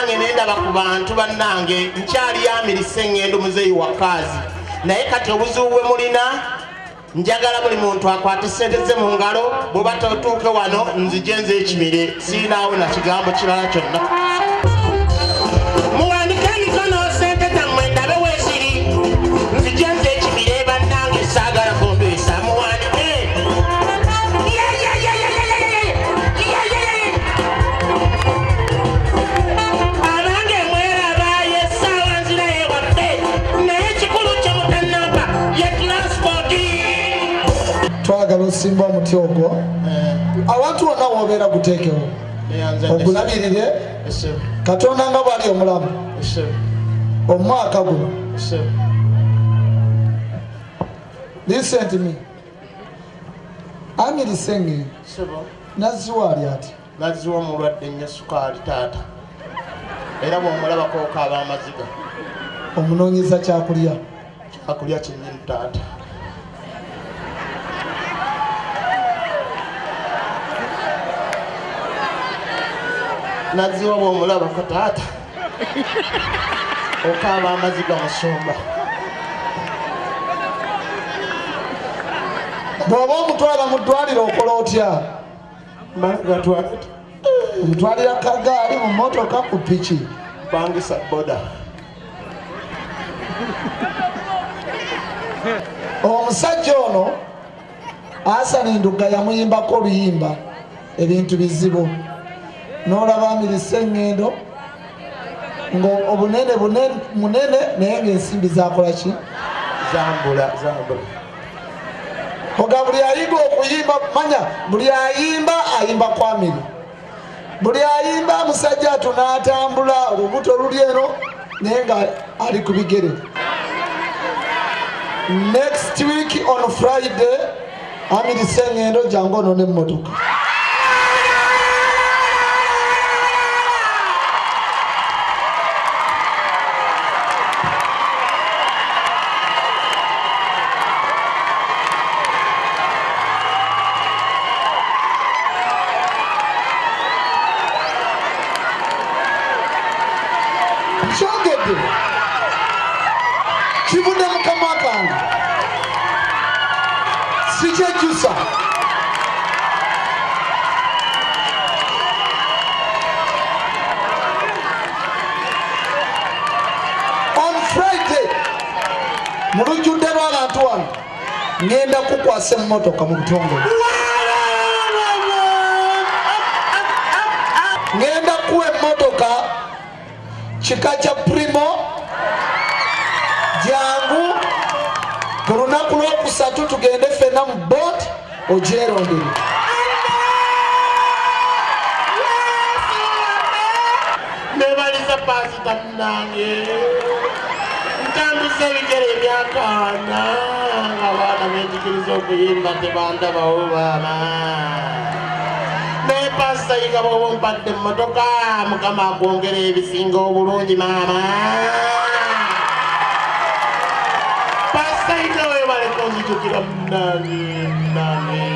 Nange nendaba ku bantu bannange nkyali yamirise ngendo muzeeyi wa kaazi. Naye kati obuzibu bwe mulina njagala buli muntu akwate ssente ze mu ngalo, bw'oba totuuke wano nzije nze ekimire, siinaawo na kigambo kirala kyonna. Muwanike emikono ssente zammwe ndabe weeziri, nzije nze ekimire bannange saagala kumbiisa, muwanike. Abange mwerabayo essaawa nzira ewaffe, naye ekikulu kye mutannampa ye transport. Twagala osimba omuti ogwo awantu wonna w'obeera guteekewo ogulabirire. Katonda nga bw'ali omulamu omwaka guno. Listen to me. Amiri Sengendo Nazziwa ali ati? Nazziwa mulwadde nnyo sukaali taata, era bw'omulabako okaaba amaziga. Omunoonyeza kyakulya? Kyakulya kyennyini taata. Nazziwa bw'omulabako taata okaaba amaziga musumba. Bw'oba omutwala mu ddwaliro okola otya? Omutwalira kagaali, mu mmotoka, ku piki? Pangisa boda. Omusajja ono Hassan Ndugga yamuyimbako oluyimba ebintu bizibu, n'olaba Amirise Ngendo ng'obunene munene naye ng'ensimbi zakola ki? Zambula, zambula. Oga buli ayiga okuyimba, manya buli ayimba ayimba kwa Amiri, buli ayimba musajja atu n'atambula olubuto luli eno naye nga ali ku bigere. Next week on Friday Amirise Ngendo jangu ono n'emmotoka. Nkyogedde kivudde mu kamwa kange, sikyejjusa. On Friday mu lujjudde lw'abantu wano ngenda kukwasa emmotoka mu butongole. Ngenda kuwa emmotoka kika kya Primo. Jangu ku lunaku lwokusatu tugende ffenna mu boat ogyerondere. Neebaliza paasita munnange, ntambuza ebigere emyaka ana ng'abaana benjigiriza okuyimba tebandabawo baana. Naye paasita Yiga bw'oba ompadde emmotoka, Mukama akwongere ebisinga obulungi maama. Paasita Yiga weebale kunzijukira munnange, munnange.